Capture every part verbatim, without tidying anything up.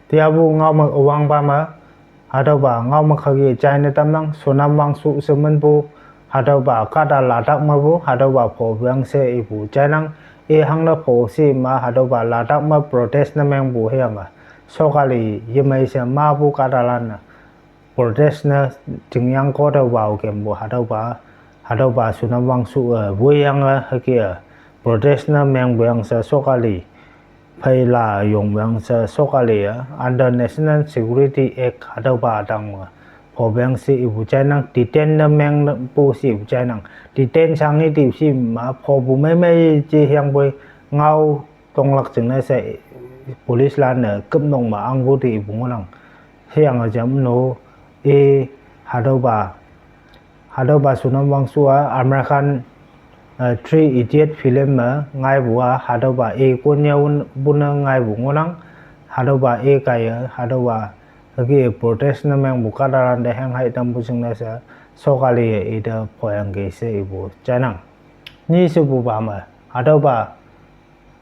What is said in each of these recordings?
Tiapu ngaomük üwangpa me, hatüopa ngaomük hüke jaine tamnang, Sonam Wangsu she minpu, hatüopa kahta Ladakh mepu, hatüopa phopeang she ipu jainang, i hangne pho shi ma, hatüopa Ladakh me protest ne mengpu hüyange, sokali yemei she mapu kahtalan-e protest ne chingyang kote wao kempu hatüopa, hatüopa Sonam Wangsu-e woiyange hüke-a protest ne mengpu yang she sokali phei la yongpu yang she sokali-e under National Security Act hatüopa tangme phopeang she ipu jainang, detain ne mengpu she ipu jainang, detain shangi ti shi ma phopu meimei je hüyangpoi ngao tonglak jingne she policelan-e küpnok me angpu te ipu ngohnang. Hüyange jam no, i, hatüopa, hatüopa Sonam Wangsu-a Aamir Khan, eh, Three Idiot film me ngaipu-a hatüopa i konnyüopu ne ngaipu ngohnang, hatüopa i kaiye hatüopa hüke protest ne mengpu kahtalante heng hai tampu jingne she sokali-e ite phoyangki she ipu jainang. Nyi shepupa me, hatüopa,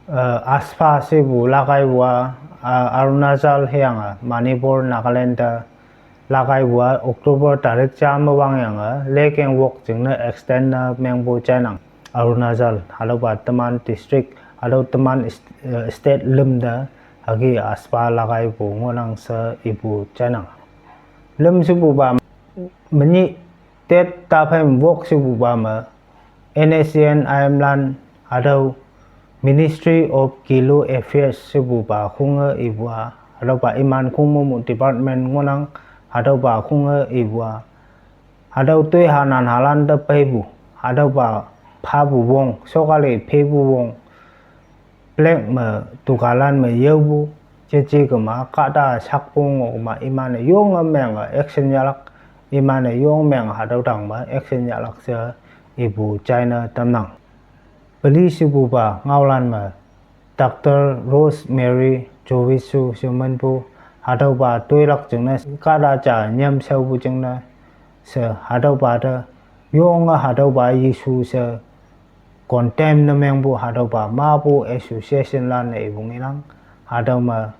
eh, AFSPA shepu lakaipu-a, ah, Arunachal hüyange Manipur, Nagaland te lakaipu-a October tarik ja me wangyange lekeng wok jingne extend ne mengpu jainang. Arunachal hatüopa teman district hatüo teman, eh, state lüm te hüke AFSPA lakaipu ngohnang she ipu jainang. Lüm shepupa menyih tet taphei wok shepupa me, N S C N I M lan hatüo Ministry of Gilo Affairs shepupa khunge ipu-a, hatüopa iman khongmemu department ngohnang, hatüopa khunge ipu-a, hatüo toiha nanhalan te peipu, hatüopa phapu wong sokali phepu wong, black me dukanlan me yaopu, jeje kema kahta shakpu ngoh kema iman-e yonge menge action yahlak, iman-e yong menge hatüo tangme action yahlak she ipu jaine tamnang. Peli shepupa ngaolan me, Doctor Rosemary Jowisu she minpu, hatüopa toilak jingne kahta ja nyamshaopu jingne she hatüopa te yonge hatüopa issue she condemn ne mengpu hatüopa mapu association lan-e ipu ngenang, hatüo me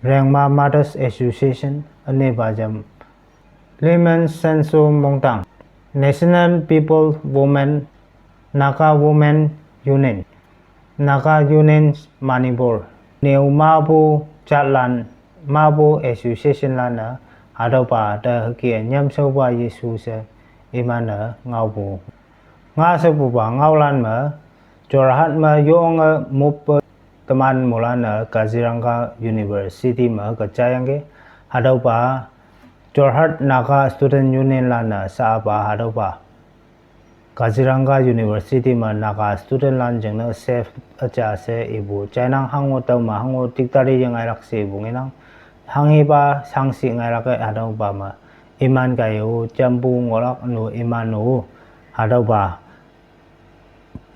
Rengma Mothers Association, ünepa jam Limen Senso Mongtang, National People Women, Naga Women Union, Naga Union Manipur, neo mapu jatlan, mapu association lan-e hatüopa te hüke nyamshaopa issue she iman-e ngaopu. Nga shepupa ngaolan me, Jorhat me yonge moppe teman moilan-e Kaziranga University me ke jayangki, hatüopa Jorhat Naga Student Union lan-e sapa hatüopa Kaziranga University me Naga student lan jingne safe üja she ipu jainang, hango tüome hango dictatory yengailak she ipu ngenang. Hanghipa shangshih ngailak-e hatüopa me iman kaiye-o jampu ngohlak no iman-o hatüopa,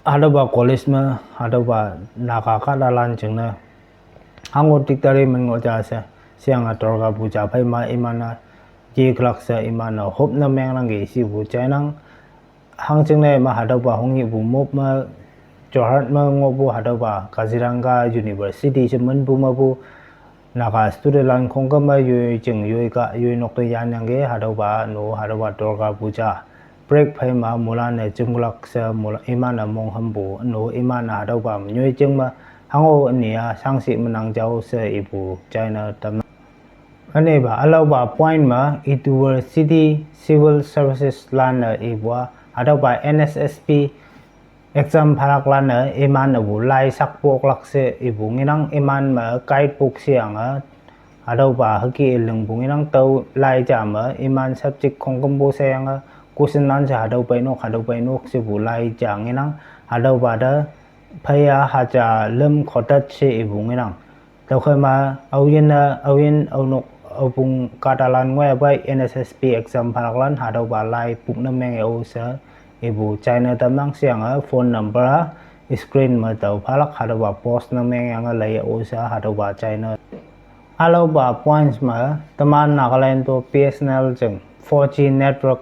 hatüopa college me hatüopa Naga kahtalan jingne hango dictatory men ngoh ja she, sheyange Durga Puja phei ma iman-e yeklak she iman-e hop ne mengnangki shepu jainang. Hangjingne ma hatüopa honghipu mop me, Jorhat me ngohpu hatüopa Kaziranga University she minpu mepu Naga studentlan khongküm me yoi jing yoi ka yoi nok te yanyangki hatüopa no hatüopa Durga Puja break phei ma moilan-e jimlak she moilan iman-e monghümpu no iman-e hatüopa me nyoi jing me hango üni-a shangshih menang jao she ipu jaine tamnang. Ünepa ülaopa point me Idu City Civil Services lan-e ipu-a hatüopa N S S B exam phalaklan-e iman-e pu lai sakpu oklak she ipu ngenang, iman me guide book sheyange hatüopa hüke lingpu ngenang, tüo lai ja me iman subject khongkümpu sheyange question answer hatüo peinok hatüo peinok shepu lai ja ngenang, hatüopa te phei-a haja lüm khotat she ipu ngenang. Tüokhei ma aoyin-e aoyin aonok aopung kahtalan ngoi-a pei N S S B exam phalaklan hatüopa lai puk ne menge-o she ipu jaine tamnang, sheyange phone number-a screen me tao phalak hatüopa post ne mengyange leiye-o she hatüopa jaine. Ülaopa points me teman Nagaland to B S N L jing four G network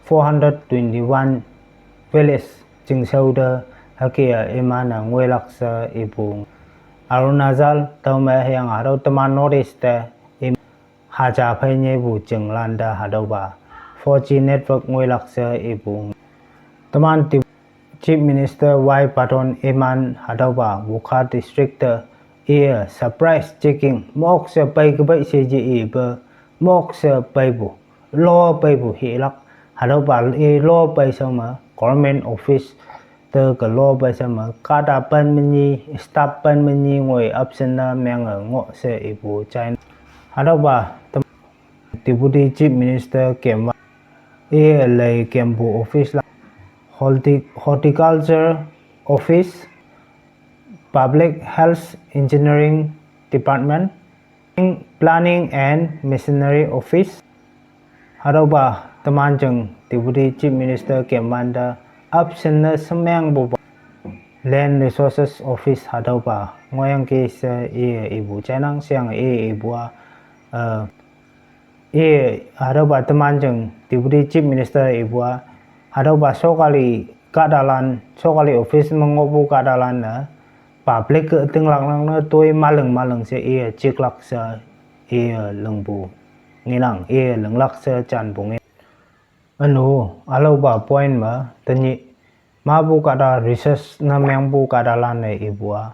four hundred twenty-one village chingshao te hüke-a iman-e ngoilak she ipu Arunachal tüome hüyange hatüo teman North East te i haja phei nyepu jinglan te hatüopa four G network ngoilak she ipu. Teman Chief Minister Y Patton iman hatüopa Wokha District te iye surprise checking mok she pei kepei she ye ipe mok she peipu lo peipu hilak. Hatüopa i lo pei shao me government office te ke lo pei shao me kahta pen me nyi, staff pen me nyi ngoi absent ne menge ngoh she ipu china. Hatüopa Deputy Chief Minister kemwa i lei kempu office la Horti-, Horticulture Office, Public Health Engineering Department, Planning and Machinery Office. Hatüopa teman jing Deputy Chief Minister kemwante absent ne shemengpupa Land Resources Office hatüopa ngohyangki she iye ipu jainang sheyange iye ipu-a, eh, iye hatüopa teman jing Deputy Chief Minister ipu-a, hatüopa sokali kahtalan, sokali office me ngohpu kahtalan-e public ke tinglak nang ne toi maling maling she iye chiklak she iye lingpu ngenang, iye linglak she janpu nge. Üno, ülaopa point me tenyih mapu kahta research ne mengpu kahtalan-e ipu-a,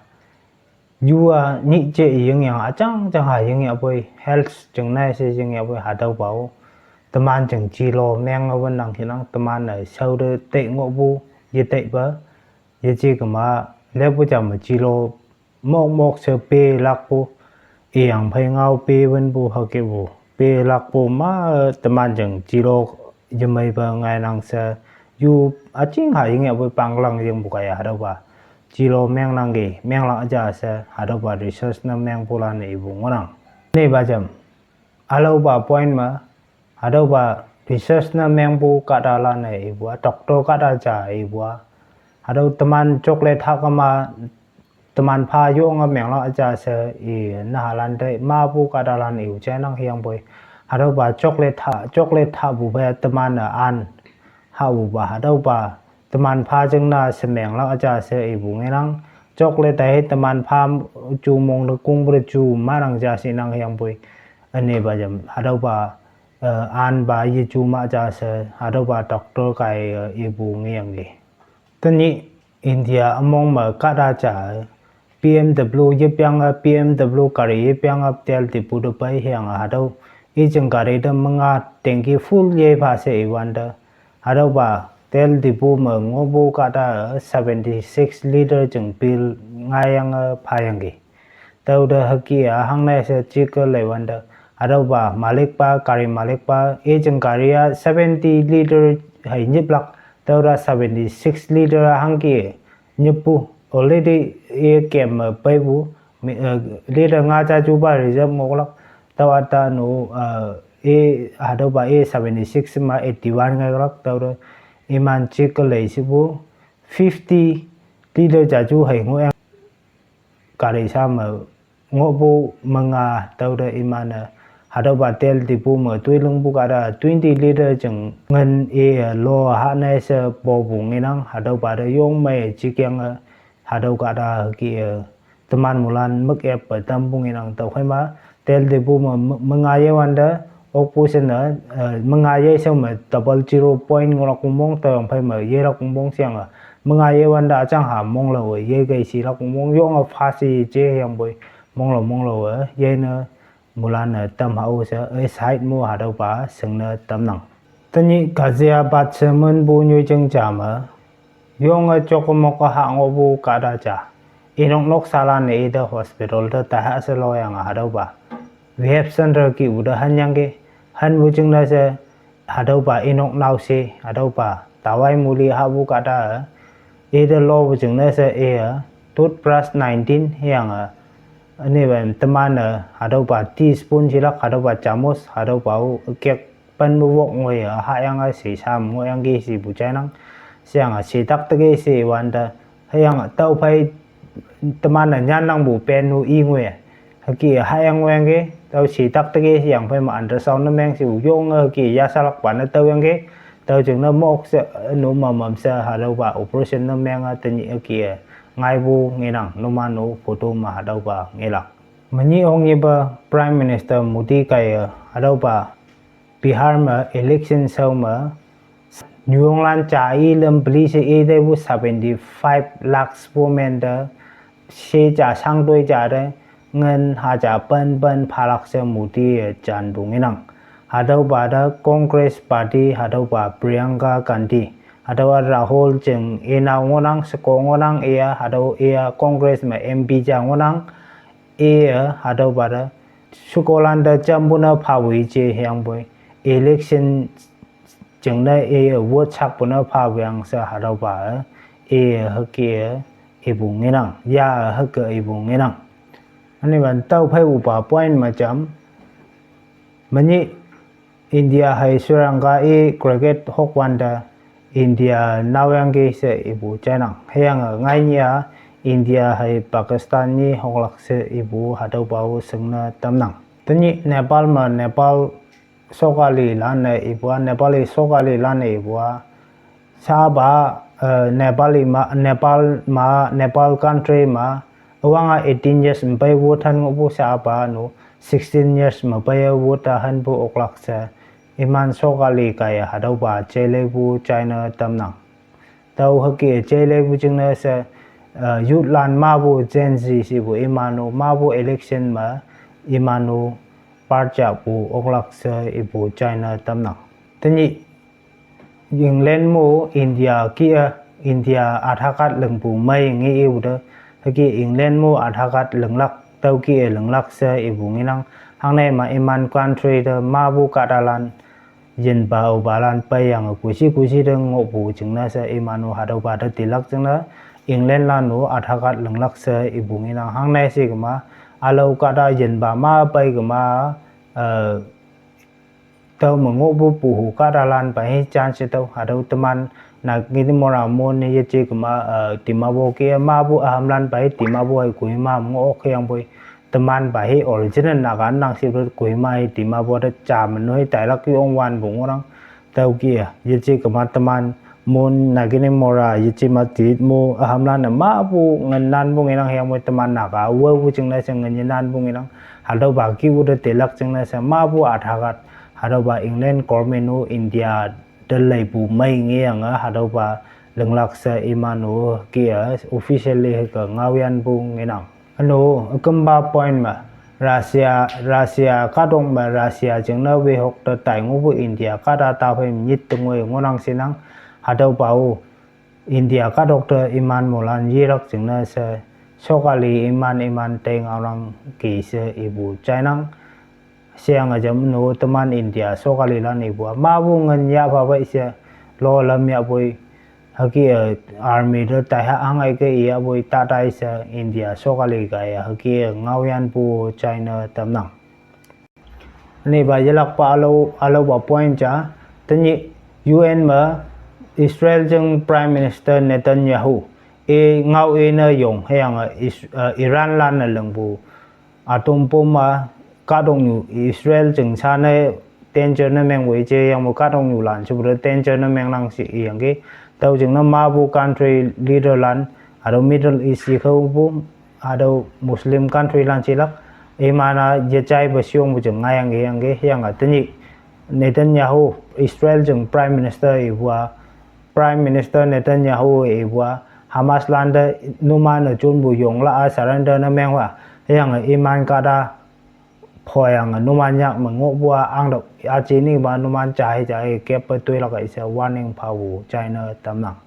yu-a nyih je yingyang üjang jang ha yingyahpoi health jingne she yingyahpoi hatüopa-o teman jing jilo menge wünnang hinang teman-e shao te tei ngohpu yeteipa yeje kema lepu ja me jilo mok mok she pelakpu iyang phei ngao pe wünpu hükepu pelakpu ma teman jing jilo yemeipe ngainang she yu üjing ha yingyahpoi panglang yingpu kaiye hatüopa jilo mengnangki menglak ja she hatüopa research ne mengpulan-e ipu ngohnang. Nepa jam ülaopa point me hatüopa research ne mengpu kahtalan-e ipu-a doctor kahta ja ipu-a, hatüo teman chocolate hahkema teman pha yonge menglak ja she i nahalan te mapu kahtalan iu jainang hüyangpoi hatüopa chocolate ha, chocolate hapu phei teman-e an hapupa hatüopa teman pha jingne shemenglak ja she ipu ngenang. Chocolate te teman pha ju mong te kongpu te ju manang ja shinang hüyangpoi ünepa jam hatüopa, eh, anpa yeju ma ja she hatüopa doctor kaiye ipu ngeyangki. Tenyih India ümong me kahta ja BMW yepange, BMW gari yepange Tel Depot te pei hüyange hatüo ijing gari te menga tanki full yepha she iwante hatüopa Tel Depot me ngohpu kahta seventy-six liter jing pil ngaiyange phayangki. Tüote hüke-a hangne she chike leiwante hatüopa malikpa, gari malikpa ijing gari-a seventy liter hei nyiplak, tüote seventy-six liter hangke nyippu already i kem me peipu, liter nga ja jupa reserve ngohlak. Tüo üta no, eh, i hatüopa i seventy-six me eighty-one ngailak, tüote iman chike lei shipu fifty liter ja ju hei ngohyang gari sha me ngohpu menga tüote iman-e hatüopa Tel Depot me toi lingpu kahta twenty liter jing ngin i lo hahne she popu ngenang hatüopa te yong mei jikyange hatüo kahta hüke-e teman mulan mük-eppe tampu ngenang tüokhei ma Tel Depot me menga yewante okpu shinne, eh, menga yeshao me double zero point ngohlak wongmong tüoyang phei me yelak wongmong sheyange menga yewante üjang ha monglaowe yekei shilak wongmong yonge pha she je hüyangpoi monglao monglaowe yene mulan-e tam hao she, eh, side mo hatüopa shingne tamnang. Tenyih Ghaziabad she minpu nyoijing ja me yonge jokmok-e ha ngohpu kahta ja inok noksalan-e ite hospital te taiha she loyange hatüopa rehab center kihpu te hanyangki, hanpu jingne she hatüopa inok naoshe hatüopa tawai muli hahpu kahta-e ite lopu jingne she iye toothbrush nineteen hüyange ünepa teman-e hatüopa teaspoon shilak hatüopa chamus hatüopa-o kek pen me wok ngoiye hahyange she sam ngohyangki shepu jainang. Sheyange shetak teke she iwante hüyange tüophei teman-e nyannangpu pen-o i ngoiye hüke hahyang ngohyangki, tüo shetak teke sheyang phei me ultrasound ne meng shepu yonge hüke yashalakpa ne tüoyangki, tüo jingne mok she, no mamam she hatüopa operation ne menge tenyih hüke-e ngai bu ngenang, numan-o photo me hatüopa ngelak. Menyih ong yepa Prime Minister Modi kaiye hatüopa Bihar me election shao me nyuonglan ja i lüm peli she i teipu seventy-five lakhs women te she ja shangtoi ja te ngin haja pen pen phalak she Modi-e janpu ngenang. Hatüopa te Congress Party hatüopa Priyanka Gandhi, hatüowa Rahul jing inao ngohnang, sheko ngohnang iya, hatüo iya Congress me M P ja ngohnang, iye hatüopa te shekolan te jampu ne phapu ije hüyangpoi election jingne iye vote sakpu ne phapu yang she hatüopa-e iye hüke ipu ngenang, ya hüke ipu ngenang. Ünepa tüophei upa point me jam, menyih India hei Sri Lanka i cricket hokwante India naoyangki she ipu jainang. Hüyange ngainyih-a India hei Pakistan nyi hoklak she ipu hatüopa-o shingne tamnang. Tenyih Nepal me Nepal sokalilan-e ipu-a, Nepali sokalilan-e ipu-a, shapa, eh, Nepali ma, Nepal ma, Nepal country ma, üwange eighteen years mepei vote han ngohpu shapa nu, sixteen years mepei vote ta hanpu oklak she, iman sokali kaiye hatüopa jeileipu jaine tamnang. Tüo hüke jeileipu jingne she, eh, youthlan mapu Gen Z shepu iman-o mapu election me iman-o part japu oklak she ipu jaine tamnang. Tenyih England mo India kih-e, India Aadhaar card lingpu mei nge ipu te, hüke England mo Aadhaar card linglak, tüo kih-e linglak she ipu ngenang. Hangne ma iman country te mapu kahtalan yinpa-o palan peiyange kushi kushi te ngohpu jingne she iman-o hatüopa te tilak jingne Englandlan-o Aadhaar card linglak she ipu ngenang. Hangne she kema, ülao kahta yinpa ma pei kema, eh, tüo me ngohpu puhu kahtalan pa hi chance she tüo hatüo teman Naginimora mon ne yeje kema, eh, Dimapur kih-e mapu ühamlan pa hi Dimapur hei Kohima me ngoh ok hüyangpoi teman pa hi original Naga nang shepu Kohima hei Dimapur te ja me noi tailak yong wanpu ngohnang. Tüo kih-e yeje kema teman mon Naginimora yeje ma tit mo ühamlan-e mapu ngin nanpu ngenang hüyangpoi teman Naga wepu jingne she ngin yenanpu ngenang. Hatüopa kih-o te tilak jingne she mapu Aadhaar card hatüopa England government-o India te leipu mei ngeyange hatüopa linglak she iman-o kih-e officially hüke ngaoyanpu ngenang. Üno, ükümpa point me, Russia, Russia kahtok me Russia jingne wehok te tai ngohpu India kahta taphei nyit te ngoi ngohnang shenang, hatüopa-o India kahtok te iman moilan yelak jingne she, sokali iman iman tei ngaonangki she ipu jainang. Sheyange jam no teman India sokalilan ipu-a mapu ngin yahpha pei she, lo lam yahpoi, hüke, eh, army te taiha hangai ke iyahpoi tatai she India sokali kaiye hüke ngaoyanpu jaine tamnang. Ünepa yelakpa ülao, ülaopa point ja, tenyih U N me Israel jing Prime Minister Netanyahu i ngao i ne yong hüyange Is-, eh, Iranlan-e lingpu atom bomb-a kahtoknyu Israel jing sha ne danger ne mengpu ije hüyangpu kahtoknyulan shepu te danger ne mengnang she iyangki. Tüo jingne mapu country leaderlan, hatüo Middle East i khaopu, hatüo Muslim countrylan shelak, iman-a yejaipe sheyongpu jing ngaiyangki yangki hüyange tenyih Netanyahu, Israel jing Prime Minister ipu-a, Prime Minister Netanyahu ipu-a, Hamaslan te numan-e jonpu yongla-a surrender ne mengwa, hüyange iman kahta phoyange numan yak me ngohpu-a angtüoh aji nipa numan ja hi ja hi keppe toilak-e she warning phapu jaine tamnang.